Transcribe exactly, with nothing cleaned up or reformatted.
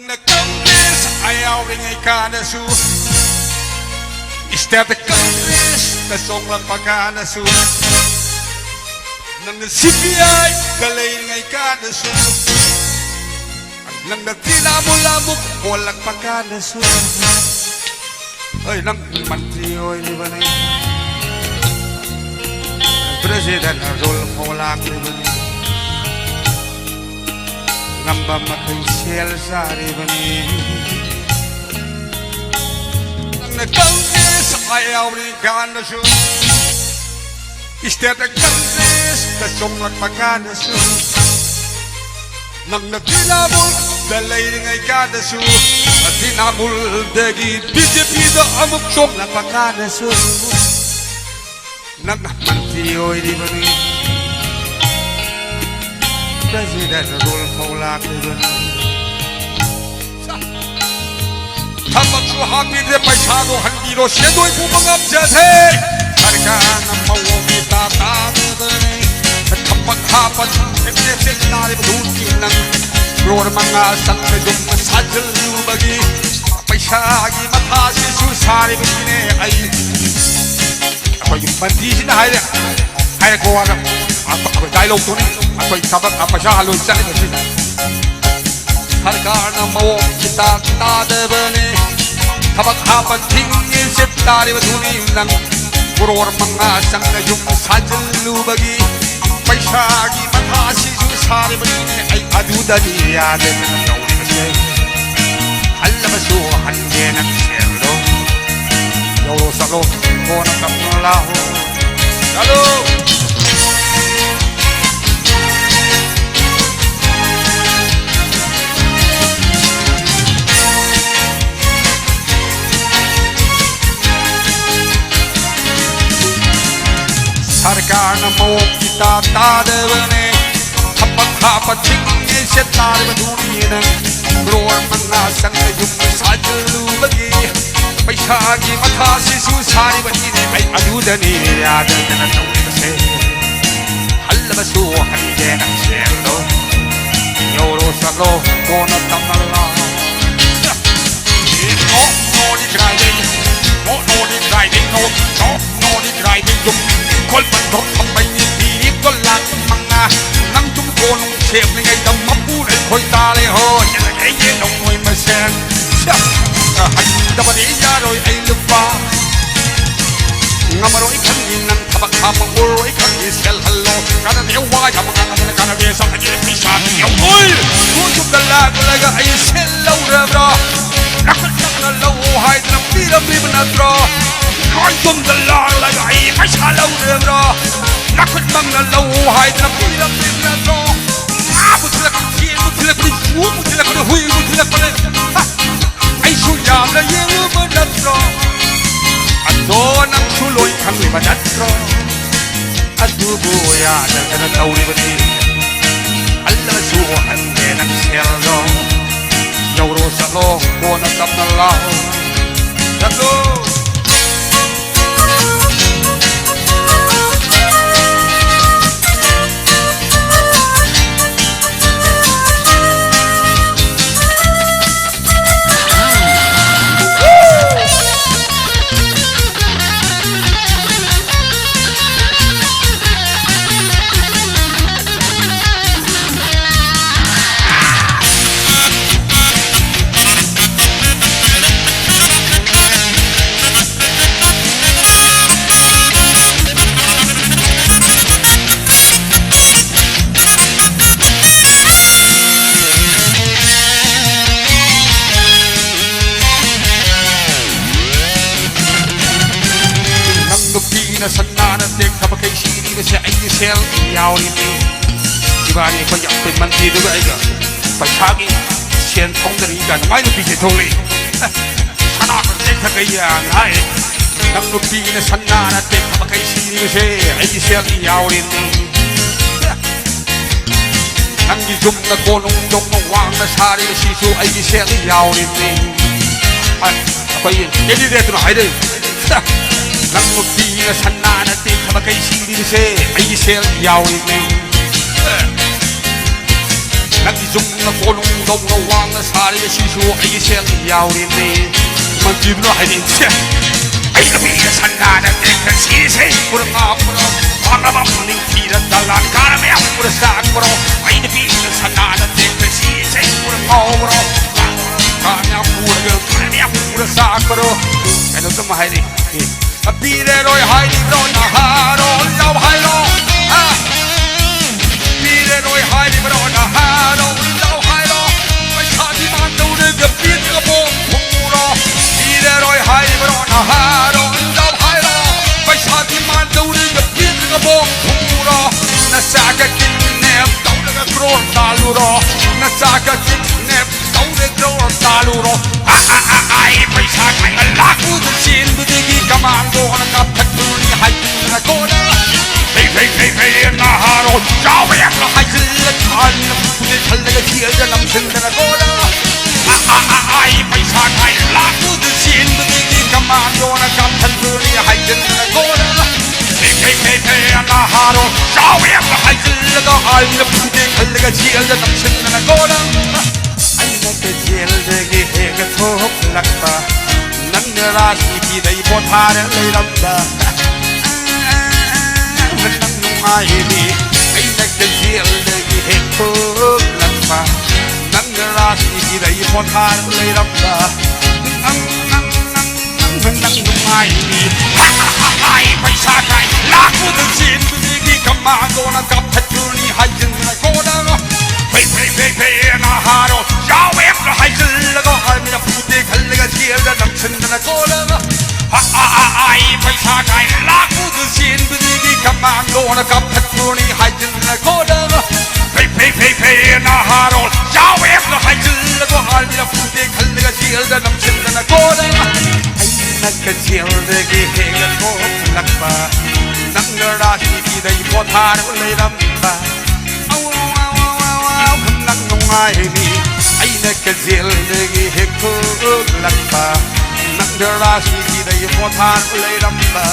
ꯅꯪꯅ ꯀꯪꯒ꯭ꯔꯦꯁ ꯑꯌꯥꯎꯔꯤꯉꯩ ꯀꯥꯟꯗꯁꯨ, ꯏꯁꯇꯦꯠꯇ ꯀꯪꯒ꯭ꯔꯦꯁꯅ ꯆꯣꯡꯂꯛꯄ ꯀꯥꯟꯗꯁꯨ, ꯅꯪꯅ ꯁꯤ ꯄꯤ ꯑꯥꯏꯗ ꯂꯩꯔꯤꯉꯩ ꯀꯥꯟꯗꯁꯨ, ꯅꯪꯅ ꯇ꯭ꯔꯤꯅꯥꯃꯨꯜ ꯑꯃꯨꯛ ꯍꯣꯜꯂꯛꯄ ꯀꯥꯟꯗꯁꯨ, ꯑꯩ ꯅꯪ ꯃꯟꯇ꯭ꯔꯤ ꯑꯣꯏꯔꯤꯕꯅꯤ, ꯄ꯭ꯔꯦꯁꯤꯗꯦꯟ ꯔꯣꯜ ꯐꯥꯎ ꯂꯥꯛꯂꯤꯕꯅꯤ, ꯉꯝꯕ ꯃꯈꯩ ꯁꯦꯜ ꯆꯥꯔꯤꯕꯅꯤ꯫ ꯅꯪꯅ ꯀꯪꯒ꯭ꯔꯦꯁ ꯑꯌꯥꯎꯔꯤ ꯀꯥꯟꯗꯁꯨ, ꯏꯁꯇꯦꯠꯇ ꯀꯪꯒ꯭ꯔꯦꯁꯇ ꯆꯣꯡꯂꯛꯄ ꯀꯥꯟꯗꯁꯨ, ꯅꯪꯅ ꯇ꯭ꯔꯤꯅꯥꯃꯨꯜꯗ ꯂꯩꯔꯤꯉꯩ ꯀꯥꯟꯗꯁꯨ, ꯇ꯭ꯔꯤꯅꯥꯃꯨꯜꯗꯒꯤ ꯕꯤ ꯖꯦ ꯄꯤꯗ ꯑꯃꯨꯛ ꯆꯣꯡꯂꯛꯄ ꯀꯥꯟꯗꯁꯨ, ꯅꯪꯅ ꯃꯟꯇ꯭ꯔꯤ ꯑꯣꯏꯔꯤꯕꯅꯤ, ꯄ꯭ꯔꯦꯁꯤꯗꯦꯟ ꯔꯣꯜ ꯐꯥꯎ ꯂꯥꯛꯂꯤꯕꯅꯤ꯫ ꯊꯕꯛꯁꯨ ꯍꯥꯞꯄꯤꯗ꯭ꯔꯦ, ꯄꯩꯁꯥꯗꯣ ꯍꯟꯕꯤꯔꯣ, ꯁꯦꯟꯗꯣꯏ ꯄꯨꯕ ꯉꯝꯖꯗꯦ꯫ ꯁꯔꯀꯥꯔꯅ ꯃꯑꯣꯡ ꯏꯇꯥ ꯇꯥꯗꯕꯅꯤ꯫ ꯊꯕꯛ ꯍꯥꯞꯄ ꯁꯦꯛꯇꯦ ꯁꯦꯛ ꯅꯥꯔꯤꯕ ꯙꯨꯟꯒꯤ ꯅꯪ ꯀ꯭ꯔꯣꯔ ꯃꯉꯥ ꯆꯪꯕ ꯌꯨꯝ ꯁꯥꯖꯤꯜꯂꯨꯕꯒꯤ ꯄꯩꯁꯥꯒꯤ ꯃꯊꯥꯁꯤꯁꯨ ꯁꯥꯔꯤꯕꯅꯤꯅꯦ ꯑꯩ꯫ ꯑꯩꯈꯣꯏꯒꯤ ꯃꯟꯇ꯭ꯔꯤꯁꯤꯅ ꯍꯥꯏꯔꯦ, ꯍꯥꯏꯔꯛꯄ ꯋꯥꯗ ꯑꯩꯈꯣꯏ ꯗꯥꯏꯂꯣꯛꯇꯨꯅꯤ꯫ ꯑꯩꯈꯣꯏ ꯊꯕꯛ ꯄꯩꯁꯥ ꯍꯜꯂꯣꯏ ꯆꯠꯂꯤꯕꯁꯤ꯫ ꯁꯔꯀꯥꯔꯅ ꯃꯑꯣꯡ ꯏꯇꯥ ꯇꯥꯗꯕꯅꯤ꯫ ꯊꯕꯛ ꯍꯥꯞꯄ ꯊꯤꯡꯉꯤꯁꯦ ꯇꯥꯔꯤꯕꯗꯨꯅꯤ ꯅꯪ꯫ ꯀ꯭ꯔꯣꯔ ꯃꯉꯥ ꯆꯪꯅ ꯌꯨꯝ ꯁꯥꯖꯤꯜꯂꯨꯕꯒꯤ ꯄꯩꯁꯥꯒꯤ ꯃꯊꯥꯁꯤꯁꯨ ꯁꯥꯔꯤꯕꯅꯤꯅꯦ꯫ ꯑꯩ ꯑꯗꯨꯗꯗꯤ ꯌꯥꯗꯦ ꯅꯪ ꯇꯧꯔꯤꯕꯁꯦ꯫ ꯍꯜꯂꯕꯁꯨ ꯍꯟꯒꯦ ꯅꯪ ꯁꯦꯜꯗꯣ꯫ ꯌꯧꯔꯣ ꯆꯠꯂꯣ, ꯀꯣꯟꯅ ꯇꯞꯅ ꯂꯥꯛꯑꯣ꯫ ꯆꯠꯂꯣ꯫ ꯁꯔꯀꯥꯔꯅ ꯃꯑꯣꯡ ꯏꯇꯥ ꯇꯥꯗꯕꯅꯦ꯫ ꯊꯕꯛ ꯍꯥꯞꯄ ꯊꯤꯡꯉꯤꯁꯦ ꯇꯥꯔꯤꯕꯗꯨꯅꯤ ꯅꯪ꯫ ꯀ꯭ꯔꯣꯔ ꯃꯉꯥ ꯆꯪꯅ ꯌꯨꯝ ꯁꯥꯖꯤꯜꯂꯨꯕꯒꯤ ꯄꯩꯁꯥꯒꯤ ꯃꯊꯥꯁꯤꯁꯨ ꯁꯥꯔꯤꯕꯅꯤꯅꯦ꯫ ꯑꯩ ꯑꯗꯨꯗꯅꯤ ꯌꯥꯗꯗꯅ ꯇꯧꯔꯤꯕꯁꯦ꯫ ꯍꯜꯂꯕꯁꯨ ꯍꯟꯒꯦ ꯅꯪ ꯁꯦꯜꯗꯣ꯫ ꯌꯧꯔꯣ ꯆꯠꯂꯣ, ꯀꯣꯟꯅ ꯇꯞꯅ ꯂꯥꯛꯑꯣ꯫ ꯑꯦ, ꯋꯥ ꯌꯥꯝ ꯉꯥꯡꯗꯅ ꯀꯥꯟꯅꯗꯦ, ꯁꯥꯐꯗꯤ ꯄꯩꯁꯥ ꯄꯤꯌꯣ꯫ ꯍꯣꯏ! ꯅꯣꯏ ꯌꯨꯝꯗ ꯂꯥꯛꯂꯒ ꯑꯩ ꯁꯦꯜ ꯂꯧꯔꯕ꯭ꯔꯥ? ꯅꯈꯨꯠ ꯅꯪꯅ ꯂꯧ ꯍꯥꯏꯗꯅ ꯄꯤꯔꯝꯂꯤꯕ ꯅꯠꯇ꯭ꯔꯣ? ꯅꯣꯏ ꯌꯨꯝꯗ ꯂꯥꯛꯂꯒ ꯑꯩ ꯄꯩꯁꯥ ꯂꯧꯔꯕ꯭ꯔꯥ? ꯅꯈꯨꯠ ꯅꯪꯅ ꯂꯧ ꯍꯥꯏꯗꯅ ꯄꯤꯔꯝꯂꯤꯕ ꯅꯠꯇ꯭ꯔꯣ? ꯉꯥ ꯃꯨꯊꯠꯂꯛꯄꯅꯤ, ꯌꯦꯟ ꯃꯨꯊꯠꯂꯛꯄꯅꯤ, ꯌꯣꯡ ꯃꯨꯊꯠꯂꯛꯄꯅꯤ, ꯍꯨꯏ ꯃꯨꯊꯠꯂꯛꯄꯅꯤ꯫ ꯍꯥ! ꯑꯩꯁꯨ ꯌꯥꯝꯅ ꯌꯦꯡꯂꯨꯕ ꯅꯠꯇ꯭ꯔꯣ? ꯑꯗꯣ ꯅꯪꯁꯨ ꯂꯣꯏ ꯈꯪꯂꯤꯕ ꯅꯠꯇ꯭ꯔꯣ? ꯑꯗꯨꯕꯨ ꯌꯥꯗꯗꯅ ꯇꯧꯔꯤꯕꯅꯤ꯫ ꯍꯜꯂꯁꯨ ꯍꯟꯗꯦ ꯅꯪ ꯁꯦꯜꯗꯣ꯫ ꯌꯧꯔꯣ ꯆꯠꯂꯣ, ꯀꯣꯟꯅ ꯇꯞꯅ ꯂꯥꯛꯑꯣ꯫ ꯆꯠꯂꯣ꯫ ꯅꯪ ꯅꯨꯄꯤꯅ ꯁꯟꯅꯥꯅ ꯇꯦꯛꯊꯕ ꯀꯩꯁꯤꯅꯤꯕꯁꯦ ꯑꯩꯒꯤ ꯁꯦꯜ ꯌꯥꯎꯔꯤꯅꯤ꯫ ꯏꯕꯥꯅꯤ ꯑꯩꯈꯣꯏ ꯌꯥꯝ ꯀꯨꯏꯃꯟꯈꯤꯗꯨꯒ ꯑꯩꯒ ꯄꯩꯁꯥꯒꯤ ꯁꯦꯟ ꯊꯧꯗꯔꯤ ꯀꯥꯏꯅ ꯃꯥꯏ ꯅꯨꯄꯤꯁꯦ ꯊꯣꯛꯂꯛꯏ꯫ ꯁꯅꯥ ꯀꯩꯊꯦꯜ ꯌꯥꯝ ꯍꯥꯏ꯫ ꯅꯪ ꯅꯨꯄꯤꯅ ꯁꯟꯅꯥꯅ ꯇꯦꯛ ꯃꯈꯩ ꯁꯤꯔꯤꯕꯁꯦ ꯑꯩꯒꯤ ꯁꯦꯜꯗꯤ ꯌꯥꯎꯔꯤꯅꯤ꯫ ꯅꯪꯒꯤ ꯌꯨꯝꯅ ꯀꯣꯅꯨꯡꯗꯧꯅ ꯋꯥꯡꯅ ꯁꯥꯔꯤꯕꯁꯤꯁꯨ ꯑꯩꯒꯤ ꯁꯦꯜꯗꯤ ꯌꯥꯎꯔꯤꯅꯤ꯫ ꯑꯩꯈꯣꯏꯒꯤ ꯀꯦꯟꯗꯤꯗꯦꯠꯇꯨꯅ ꯍꯥꯏꯔꯛꯏ꯫ ꯅꯪ ꯅꯨꯄꯤꯅ ꯁꯟꯅꯥꯅ ꯇꯦꯛ ꯃꯈꯩ ꯁꯤꯔꯤꯕꯁꯦ ꯑꯩꯒꯤ ꯁꯦꯜꯗꯤ ꯌꯥꯎꯔꯤꯅꯤ꯫ ꯅꯪꯒꯤ ꯌꯨꯝꯅ ꯀꯣꯅꯨꯡꯗꯧꯅ ꯋꯥꯡꯅ ꯁꯥꯔꯤꯕꯁꯤꯁꯨ ꯑꯩꯒꯤ ꯁꯦꯜ ꯌꯥꯎꯔꯤꯅꯤ꯫ ꯃꯟꯇ꯭ꯔꯤꯗꯨꯅ ꯍꯥꯏꯔꯛꯏ, "ꯁꯦ, ꯑꯩ ꯅꯨꯄꯤꯅ ꯁꯟꯅꯥꯅ ꯇꯦꯛꯇ ꯁꯤꯁꯦ ꯄꯨꯔ ꯉꯥꯎꯕ꯭ꯔꯣ? ꯋꯥꯡꯂꯕ ꯅꯤꯡꯊꯤꯔ ꯗꯂꯥꯟ ꯀꯥꯔ ꯃꯌꯥꯝ ꯄꯨꯔ ꯆꯥꯛꯄ꯭ꯔꯣ? ꯑꯩ ꯅꯨꯄꯤꯅ ꯁꯟꯅꯥꯅ ꯇꯦꯛꯇ ꯁꯤꯁꯦ ꯄꯨꯔ ꯉꯥꯎꯕ꯭ꯔꯣ? ꯀꯥꯔ ꯃꯌꯥꯝ ꯄꯨꯔꯒ, ꯀꯥꯔ ꯃꯌꯥꯝ ꯄꯨꯔ ꯆꯥꯛꯄ꯭ꯔꯣ?" ꯀꯩꯅꯣ ꯇꯧ ꯍꯥꯏꯔꯛꯏ꯫ ꯄꯤꯔꯔꯣꯏ ꯍꯥꯏꯔꯤꯕ꯭ꯔꯣ ꯅꯍꯥꯔꯣꯜ ꯌꯥꯎ ꯍꯥꯏꯔꯣ? ꯑ? ꯇꯥꯜꯂꯨꯔꯣ꯫ ꯑ, ꯑ, ꯑ, ꯑꯩ ꯄꯩꯁꯥ ꯀꯥꯏꯅ ꯂꯥꯛꯄꯗ ꯆꯦꯟꯕꯗꯒꯤ ꯀꯃꯥꯟꯗꯣꯅ ꯀꯥꯞꯊꯠꯄꯅꯤ ꯍꯥꯏꯗꯨꯅ ꯀꯣꯟꯅ ꯐꯩ, ꯐꯩ, ꯐꯩ, ꯐꯩ, ꯅꯍꯥꯔꯣꯜ ꯆꯥꯎꯋꯦ ꯌꯥꯝꯅ ꯍꯥꯏꯖꯤꯜꯂ ꯊꯥꯟꯅ ꯐꯨꯗꯦ ꯈꯜꯂꯒ ꯆꯦꯜꯗ ꯅꯝꯁꯤꯟꯗꯅ ꯀꯣꯟꯅ ꯑ, ꯑ, ꯑ, ꯑꯩ ꯄꯩꯁꯥ ꯀꯥꯏꯅ ꯂꯥꯛꯄꯗ ꯆꯦꯟꯕꯗꯒꯤ ꯀꯃꯥꯟꯗꯣꯅ ꯀꯥꯞꯊꯠꯄꯅꯤ ꯍꯥꯏꯖꯤꯟꯗꯅ ꯀꯣꯟꯅ ꯐꯩ, ꯐꯩ, ꯐꯩ, ꯐꯩ, ꯅꯍꯥꯔꯣꯜ ꯆꯥꯎꯋꯦ ꯌꯥꯝꯅ ꯍꯥꯏꯖꯤꯜꯂꯒ ꯑꯩꯅ ꯐꯨꯗꯦ ꯈꯜꯂꯒ ꯆꯦꯜꯗ ꯅꯝꯁꯤꯟꯗꯅ ꯀꯣꯟꯅ ꯑꯩꯅ ꯀꯩꯊꯦꯜꯗꯒꯤ ꯍꯦꯛ ꯊꯣꯛꯂꯛꯄ ꯅꯪꯅ ꯔꯥꯖꯅꯤꯇꯤꯗꯩ ꯄꯣꯊꯥꯔ ꯂꯩꯔꯝꯕ ꯅꯪ ꯅꯨꯡꯉꯥꯏꯅꯤ ꯑꯩꯅ ꯀꯩꯊꯦꯜꯗꯒꯤ ꯍꯦꯛ ꯊꯣꯛꯂꯛꯄ ꯅꯪꯅ ꯔꯥꯖꯅꯤꯇꯤꯗꯩ ꯄꯣꯊꯥꯔ ꯂꯩꯔꯝꯕ ꯅꯪ ꯅꯪ ꯅꯪ ꯅꯪ ꯅꯪ ꯅꯨꯡꯉꯥꯏꯅꯤ ꯑꯩ ꯄꯩꯁꯥ ꯀꯥꯏ ꯂꯥꯛꯄꯗ ꯆꯦꯟꯕꯗꯒꯤ ꯀꯃꯥꯟꯗꯣꯅ ꯀꯥꯞꯊꯠꯄꯅꯤ ꯍꯥꯏꯖꯤꯟꯅ ꯀꯣꯟꯅ ꯐꯩ ꯐꯩ ꯐꯩ ꯐꯩ ꯅꯍꯥꯔꯣ ꯌꯥꯎꯋꯦ ꯍꯥꯏꯖꯤꯜꯂꯒ ꯍꯥꯏꯃꯤꯅ ꯐꯨꯗꯦ ꯈꯜꯂꯒ ꯆꯦꯜꯗ ꯅꯝꯁꯤꯟꯗꯅ ꯀꯣꯟꯅ ꯑ, ꯑ, ꯑ, ꯑꯩ ꯄꯩꯁꯥ ꯀꯥꯏ ꯂꯥꯛꯄꯗ ꯆꯦꯟꯕꯗꯒꯤ ꯀꯃꯥꯟꯗꯣꯅ ꯀꯥꯞꯊꯠꯄꯅꯤ ꯍꯥꯏꯖꯤꯟꯅ ꯀꯣꯟꯅ ꯐꯩ ꯐꯩ ꯐꯩ ꯐꯩ ꯅꯍꯥꯔꯣ ꯌꯥꯎꯋꯦ ꯍꯥꯏꯖꯤꯜꯂꯒ ꯍꯥꯏꯃꯤꯅ ꯐꯨꯗꯦ ꯈꯜꯂꯒ ꯆꯦꯜꯗ ꯅꯝꯁꯤꯟꯗꯅ ꯀꯣꯟꯅ ꯑꯩꯅ ꯀꯩꯊꯦꯜꯗꯒꯤ ꯍꯦꯛ ꯊꯣꯛꯂꯛꯄ ꯅꯪꯅ ꯔꯥꯖꯅꯤꯇꯤꯗꯩ ꯄꯣꯊꯥꯔ ꯂꯩꯔꯝꯕ ꯑꯧ, ꯑꯧ, ꯑꯧ, ꯑꯧ, ꯑꯧ, ꯅꯪ ꯅꯨꯡꯉꯥꯏꯅꯤ ꯑꯩꯅ ꯀꯩꯊꯦꯜꯗꯒꯤ ꯍꯦꯛ ꯊꯣꯛꯂꯛꯄ ꯅꯪꯅ ꯔꯥꯖꯅꯤꯇꯤꯗꯩ ꯄꯣꯊꯥꯔ ꯂꯩꯔꯝꯕ